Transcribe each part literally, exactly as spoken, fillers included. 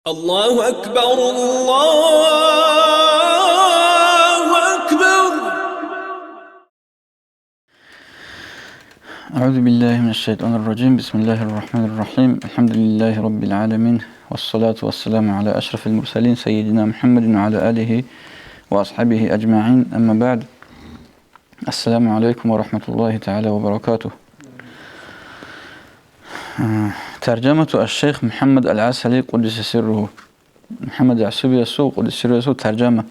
الله أكبر، الله أكبر. أعوذ بالله من الشيطان الرجيم. بسم الله الرحمن الرحيم. الحمد لله رب العالمين. والصلاة والسلام على أشرف المرسلين سيدنا محمد وعلى آله وأصحابه أجمعين. أما بعد. السلام عليكم ورحمة الله تعالى وبركاته. ترجمة الشيخ محمد العسلي قدس سره. МухӀаммад ГӀасубиясул, къуддиса сирругьу, таржама.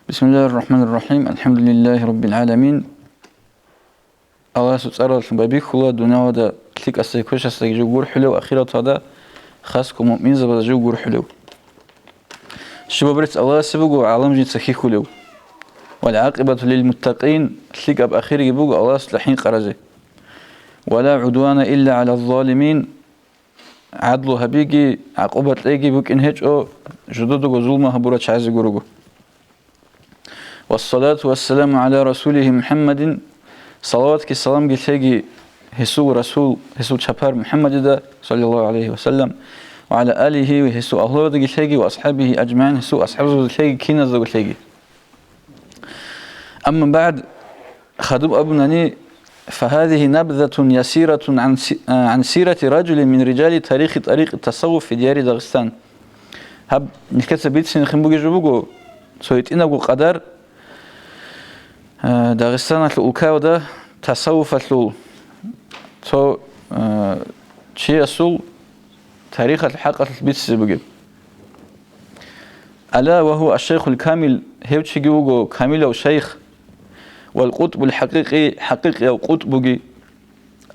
بسم الله الرحمن الرحيم. الحمد لله رب العالمين. Аллагьасул цӀаралъун байбихьула, дунялалда лъикӀасдаги квешасдаги жив гурхӀулев, ахираталда хасго муъминзабазда жив гурхӀулев. Щибаб рецц Аллагьасе буго, гӀалам жинца хьихьулев. والعاقبة للمتقين, лъикӀаб ахирги буго Аллагьасда хӀинкъаразе. ولا عدوان إلا على الظالمين, гӀадлу гьабиги, гӀакъуба кьеги букӀин гьечӀо, жидедаго зулму гьабурал чагӀазе гурого. والصلاة والسلام على رسوله محمد, салаватги саламги лъеги гьесул расул, гьесул чапар МухӀаммадида, صلى الله عليه وسلم, وعلى آله, гьесул агьлуялдаги лъеги, وأصحابه أجمعين, гьесул асхӀабзабазда лъеги, киназдаго лъеги. أما بعد, хадуб абунани, فهذه نبذة يسيرة عن س-, عن سيرة رجل من رجال تاريخ طريق التصوف في ديار داغستان. Гьаб нилъеца бицинехин бугеб жо буго, цо гьитӀинабго къадар, э, Дагъистаналъул улкаялда тасаввуфалъул цо, э, чиясул тарихалъул хӀакъалъулъ бицизе бугеб. ألا وهو الشيخ الكامل, гьев чиги вуго камилав шайх, والقطب الحقيقي, хӀакъикъияв къутӀбуги,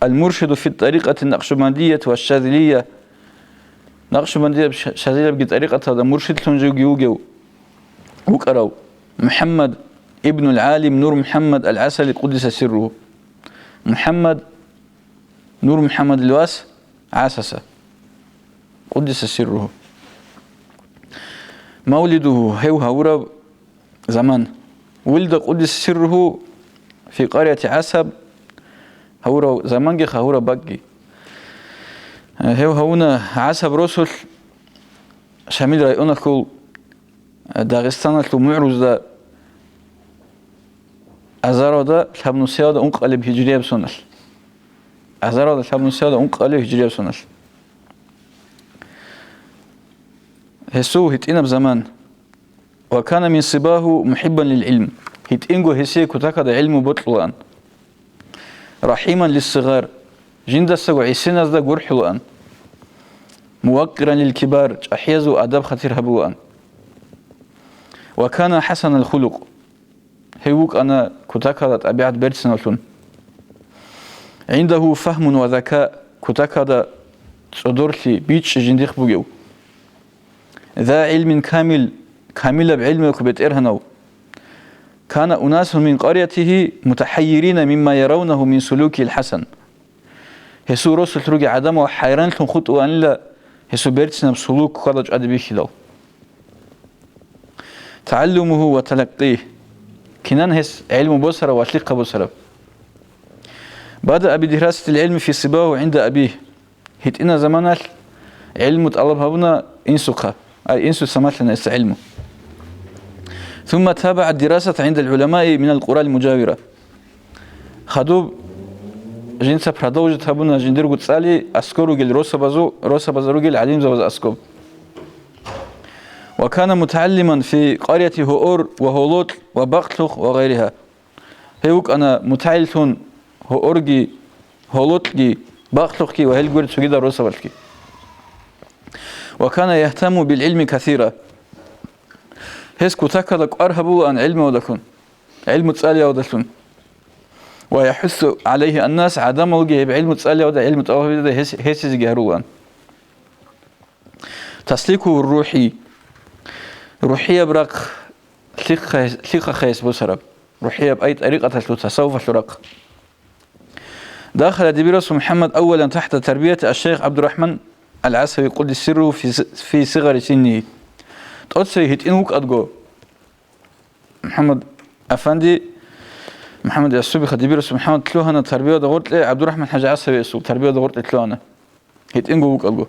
المرشد في الطريقة النقشبندية والشاذلية, накъшбандияб, ша-, шазилабги тӀарикъаталда муршидлъун живги вугев, вукӀарав МухӀаммад ибнуль ГӀалим Нур МухӀаммад аль-ГӀасали, къуддиса сирругьу. МухӀаммад Нур МухӀаммадил вас ГӀасаса, къуддиса сирругьу. Мавлидугьу, гьев гьавураб заман. Вулида, къуддиса сирругьу, фи къарияти ГӀасаб, гьавурав заманги гьавураб бакӀги. Гьев гьавуна ГӀасаб росулъ Шамил районалъул, Дагъистаналъул мугӀрузда азаралда лъабнусиялда ункъалеб гьижрияб соналъ. Азаралда лъабнусиялда ункъалеб гьижрияб соналъ. Гьесул гьитӀинаб заман. Ва кана мин сибагьу мухӀиббан лил гӀилм. ГьитӀинго гьесие кутакалда гӀилму бокьулаан. РахӀиман лиссигъар. Жиндасаго гӀисиназда гурхӀулаан. Муваккиран лил кибар. ЧӀахӀиязул адаб-хатир гьабулаан. Ва кана хӀасанал хулукъ. Гьев вукӀана кутакалда тӀабигӀат берцинавлъун. ГӀиндагьу фагьмун ва зака. Кутакалда цӀодорлъи, бичӀчӀи жиндихъ бугев. За гӀилмин камил, камилаб гӀилмуялъул бетӀергьанав. Кана унасун мин къарятигьи мутахӀайирина мимма яравнагьу мин сулукил хӀасан. Гьесул росулъ ругел гӀадамал хӀайранлъун хутӀулаанила гьесул берцинаб сулук кквада чӀвади бихьидал. ТагӀаллумугьу ва талаккигь. Кинан гьес гӀилму босарав ва лъихъа босарав? Бада аби дирасатил гӀилми фи сибагьу гӀинда абигь. ГьитӀина заманалъ гӀилму тӀалаб гьабуна инсухъа, ай, инсуца малъана гьесда гӀилму. Сумма табагӀа дирасата гӀинда гӀуламаи минал къурал мужавира. Хадуб жинца продолжить гьабуна жиндирго цӀали аскӀор ругел росабазу-, росабазда ругел гӀалимзабаз аскӀоб. Ва кана мутагӀаллиман фи къарияти Гьуор ва Гьолокь ва Бакълъухъ ва гъайригьа. Гьев вукӀана мутагӀиллъун Гьуорги, Гьолокьги, Бакълъухъги ва гьел гури цогидал росабалъги. Ва кана яхтамму бил гӀилми касира. Гьес кутакалда кӀвар гьабулаан гӀилмуялдалъун, гӀилму цӀалиялдалъун. Ва яхӀуссу гӀалайгьи аннас, гӀадамалги гьеб гӀилму цӀалиялда, гӀилму тӀалабида гьес-, гьесизеги гьарулаан. Тасликугьу рухӀи. РухӀияб рахъ лъихъа-, лъихъа-, хъес босараб. РухӀияб, ай, тӀарикъаталъул, тасаввуфалъул рахъ. Дахала дибирасул МухӀаммад аввалан тахта тарбияти аш-шайх ГӀабдурахӀман аль-ГӀасави къуддиса сирругьу фи с-, фи сигъари синнигьи. ТӀоцеве гьитӀин вукӀадго, МухӀаммад афанди, МухӀаммад ГӀасубиха дибирасул МухӀаммад лъугьана тарбияда гъоркье, ГӀабдурахӀман ХӀажи ГӀасавиясул тарбияда гъоркье лъугьана. ГьитӀинго вукӀалго.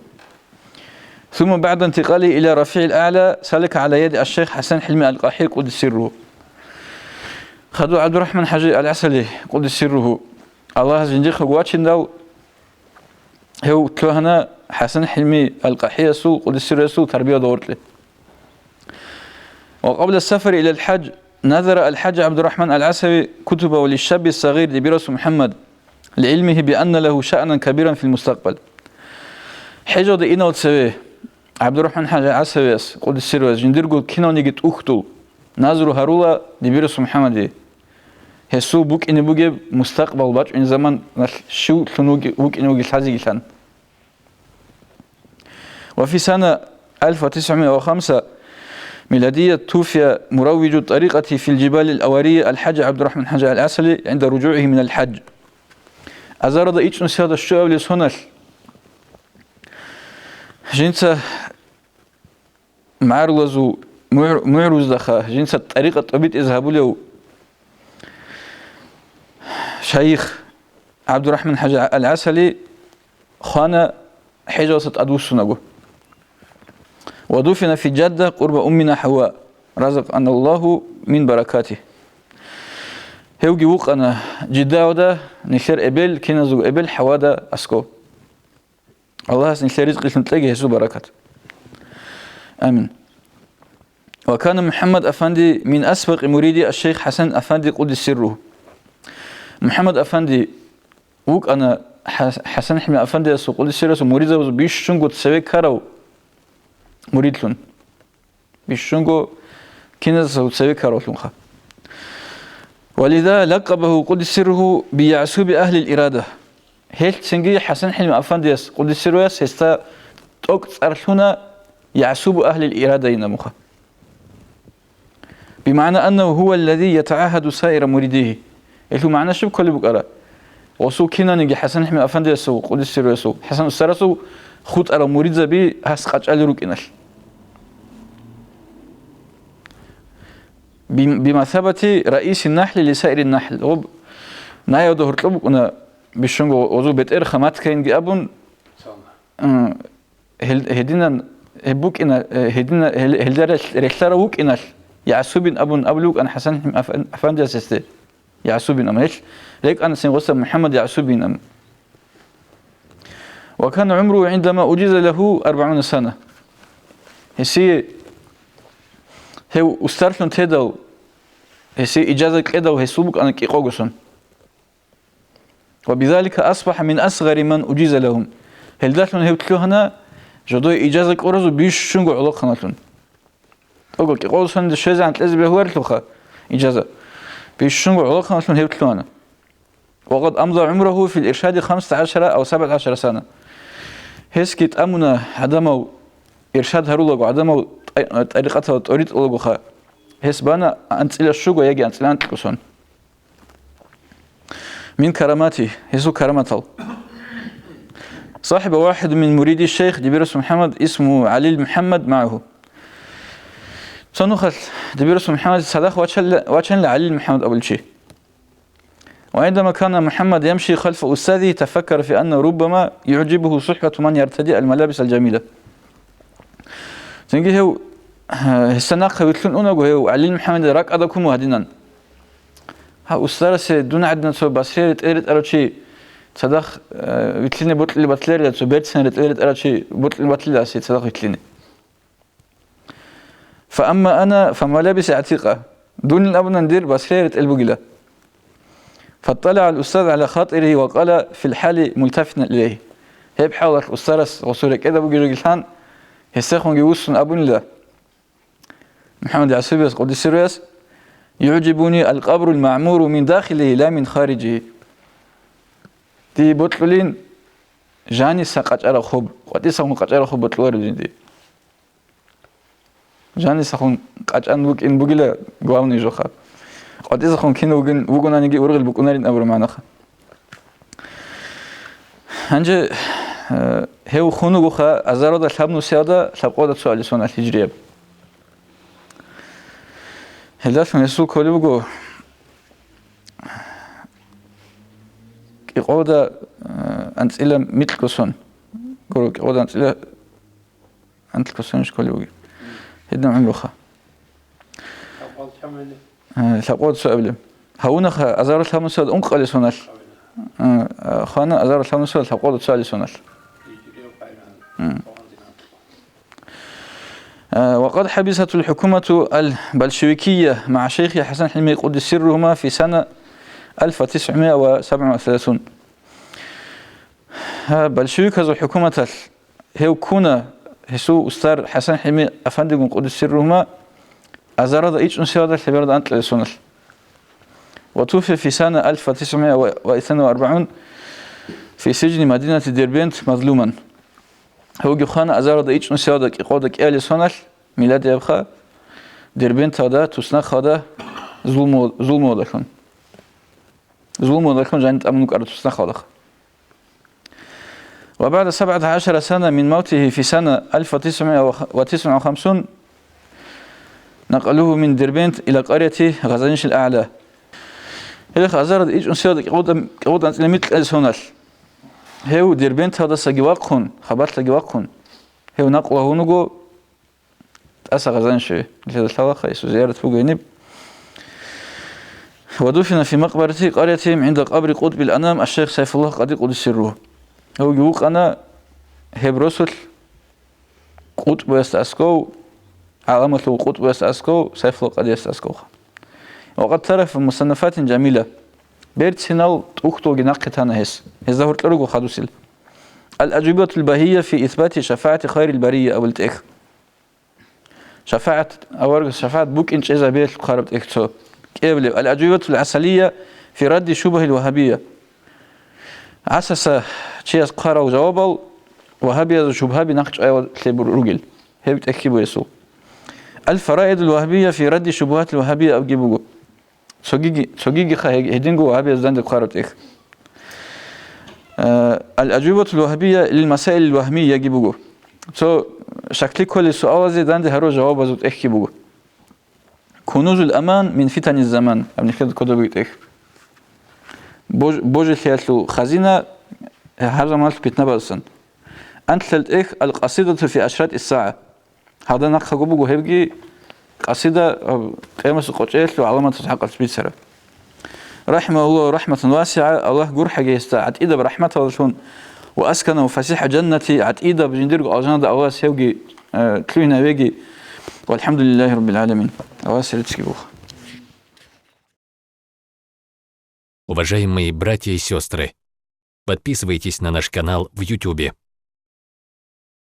ثم بعد انتقاله إلى رفيع الأعلى سلك على يد الشيخ حسن حلمي القحي قدس سره. Хадув ГӀабдурахӀман ХӀажи АлгӀасали, къуддиса сирругьу, Аллагьас жиндихъего вачиндал, гьев лъугьана ХӀасан ХӀилми АлкъахӀиясул, къуддиса сирругьу, тарбияда гъоркье. وقبل السفر إلى الحج نذر الحاج عبد الرحمن العسوي كتبه للشاب الصغير دبيرس محمد لعلمه بأن له شأنا كبيرا في المستقبل. ХӀежалде инал цеве ГӀабдурахӀман ХӀажи ГӀасавияс, къуддиса сирругьу, жиндирго киналниги тӀухьдул назру гьарула Дибирас МухӀаммаде, гьесул букӀине бугеб мустакъбал, бачӀунеб заманалъ щив лъун вуги-, вукӀине вугев лъазегилан. وفي سنة ألف وتسعمائة وخمسة ميلادية توفي مروج الطريقة في الجبال الأورية الحاج عبد الرحمن حاج العسلي عند رجوعه من الحج. Азаралда ичӀнусиялда щуабилеб соналъ жинца магӀарулазул мугӀ-, мугӀруздаха, жинца тӀарикъа тӀобитӀизе гьабулев шайих ГӀабдурахӀман ХӀажи АлгӀасали хвана хӀежалдаса тӀадвуссунаго. ودفن في جدة قرب أمنا حواء رزقنا الله من بركاته. Гьевги вукъана Жиддаялда нилъер эбел, киназего эбел ХӀавада аскӀоб. Аллагьас нилъер ризкъилъун кьеги гьесул баракат. Амин. وكان محمد أفندي من أسبق مريدي الشيخ حسن أفندي قدس سره. МухӀаммад Афанди вукӀана ХӀа-, ХӀасан ХӀилми Афандиясул, къуддиса сирругьу, муридзабазул бищунго цеве ккарав муридлъун. Бищунго киназасул цеве ккаравлъунха. ولذا لقبه قدس سره بيعسوب أهل الإرادة. Гьелъцинги ХӀасан ХӀилми Афандияс, къуддиса сирругьу, гьесда тӀокӀ цӀар лъуна ЯгӀсубу агьлил ирада ин абунха. بمعنى أنه هو الذي يتعهد سائر مريديه. Гьелъул магӀна щиб кколеб букӀара? Гъосул кинаниги ХӀасан ХӀилми Афандиясул, къуддиса сирругьу, ХӀасан устарасул хутӀарал муридзаби гьас къачӀалел рукӀиналъ. بم-، بمثابة رئيس النحل لسائر النحل. Гъоб наявда гьоркьоб букӀуна бищунго гъозул бетӀер Хаматкаинги абун, м, гьел-, гьединан гьеб букӀина, э, гьедина-, гьел-, гьелда релъ-, релълъарав вукӀиналъ, ЯгӀсубин абун абулев вукӀана ХӀасан Афан-, Афандияс гьесде. ЯгӀсубин абун. Гьелъ рекӀана цин гъосда МухӀаммад ЯгӀсубин абун. وكان عمره عندما أجيز له أربعون سنة. Гьесие гьев устарлъун тедал, гьесие ижаза кьедал гьесул букӀана кӀикъого сон. وبذلك أصبح من أصغر من أجيز لهم. Гьелдалъун гьев лъугьана жодое ижаза кьуразул бищунго гӀолохъаналъун. ТӀокӀал кӀикъого сонде щвезегӀан кьезе бегьуларелъулха ижаза. Бищунго гӀолохъаналъун гьев лъугьана. وقد أمضى عمره في الإرشاد خمسة عشر أو سبعة عشر سنة. Гьесги тӀамуна гӀадамал, иршад гьарулаго гӀадамал, тӀа-, тӀарикъаталда тӀоритӀулагоха. Гьес бана анцӀила щуго яги анцӀила анкьго сон. من كراماته, гьесул караматал. صاحب واحد من مريدي الشيخ دبيرس محمد اسمه علي محمد معه. Цо нухалъ Дибирас МухӀаммад цадахъ вачал-, вачанила ГӀалил МухӀаммад абулев чи. وعندما كان محمد يمشي خلف أستاذه تفكر في أنه ربما يعجبه صحبة من يرتدي الملابس الجميلة. Цинги гьев, э, гьесда нахъа вилълъун унаго, гьев ГӀалил МухӀаммадил ракӀалда ккун вуго гьадинан. Гьав устарасе дун гӀадина цо Басрия ретӀел ретӀарав чи цадахъ, э, вилълъине бокьулеб батилари, цо берцин ретӀел ретӀарав чи бокьулеб батиласе цадахъ вилълъине. فأما أنا فملابسي عتيقة. Дунин абунан дир Басрия ретӀел бугила. فاطلع الأستاذ على خاطره وقال في الحال ملتفتا إليه. Гьеб хӀалалъ устарас гъосул рекӀеда бугеб жо гилъан, гьесдехунги вуссун абунила МухӀаммад ЯгӀсубияс, къуддиса сирругьу, يعجبني القبر المعمور من داخله لا من خارجه. Дие бокьулин жаниса къачӀараб хоб, къватӀисагун къачӀараб хоб бокьулареб дие. Жанисахун къачӀан вукӀин бугила главный жоха. КъватӀисахун кин вугин, вугонаниги ургъел букӀунарин абураб магӀнаха. Гьанже, э, гьев хун вугоха азаралда лъабнусиялда лъабкъоялда цоалил соналъ гьижрияб. Гьелдалъун гьесул кколеб буго кӀикъоялда, э, анцӀила микьго сон. Гуро, кӀикъоялда анцӀила анлъго сонищ кколеб бугеб. Гьедин гӀумруха. Э, лъабкъоялда цо абилеб. Гьавунаха азаралъ гьабун соналъ ункъали соналъ. Э, хвана азаралъ гьабун соналъ лъабкъоялда цо али соналъ. М. Э, وقد حبست الحكومة البلشويكية مع شيخ حسن حلمي قدس سرهما في سنة ألف وتسعمائة وسبعة وثلاثين. Гьа, большевиказул хӀукуматалъ гьев ккуна, гьесул устар ХӀасан ХӀими афандигун къуддиса сирругьума, азаралда ичӀнусиялда лъебералда анкьабилеб соналъ. وتوفي في سنة ألف وتسعمائة واثنين وأربعين في سجن مدينة ديربنت مظلوما. Гьевги хвана азаралда ичӀнусиялда кӀикъоялда кӀиабилеб соналъ, миладиябха, Дербенталда, туснахъалда зулму-, зулмуялдалъун. Зулмуялдалъун жанив тӀамун вукӀарав туснахъалдахъ. وبعد سبعة عشر سنة من موته في سنة ألف وتسعمائة وتسعة وخمسين نقلوه من ديربنت إلى قرية غزانيش الأعلى. Гьеле азаралда ичӀнусиялда кӀикъоялда, кӀикъоялда анцӀила микьабилеб соналъ, гьев Дербенталдасаги вахъун, хабалъаги вахъун, гьев накъл гьавун вуго тӀаса Гъазанишеве, нилъеда лъалаха, гьесул зиярат буго гьениб. ودفن في مقبرة قريتهم عند قبر قطب الأنام الشيخ سيف الله القاضي قدس سره. Гьевги вукъана гьеб росулъ къутбуясда аскӀов, гӀаламалъул къутбуясда аскӀов, Сайфулла къадиясда аскӀовха. وقد ترك مصنفات جميلة. Берцинал тӀухьдулги нахъе тана гьес. Гьезда гьоркьор руго хадусел. الأجوبة البهية في إثبات شفاعة خير البرية абулеб тӀехь. ШафагӀат, аварагас шафагӀат букӀин чӀезабиялъухъ хъвараб тӀехь цо кӀиабилеб. الأجوبة العسلية في رد شبه الوهابية. ГӀасаса чияс хъварал жавабал вагьабиязул шубгьаби нахъчӀваялъе бур-, ругел. Гьеб тӀехьги бугесул. الفرائد الوهابية في رد شبهات الوهابية абги буго. Цогиги, цогигиха гьединго вагьабиязда данде хъвараб тӀехь. Э, الأجوبة الوهابية للمسائل الوهمية яги буго. Цо шаклъи кколел суалазе данде гьарурал жавабазул тӀехьги буго. كنوز الأمان من فتن الزمان абни хьел кодобги тӀехь. Бож-, божилъиялъул хазина гьаб заманалъул питнабаздасан. Анлъал тӀехь القصيدة في أشراط الساعة. Гьалда нахъего буго гьебги къасида, а, къиямасул къочӀеялъул гӀаламатаз хӀакъалъ бицараб. رحمه الله رحمة واسعة, Аллагь гурхӀаги гьесда гӀатӀидаб рахӀматалдалъун, وأسكنه فسيح جنته, гӀатӀидаб жиндирго алжанада Аллагьас гьевги, э, лъугьинавеги. والحمد لله رب العالمين. Аллагьасе реццги буго. Уважаемые братья и сестры, подписывайтесь на наш канал в Ютубе.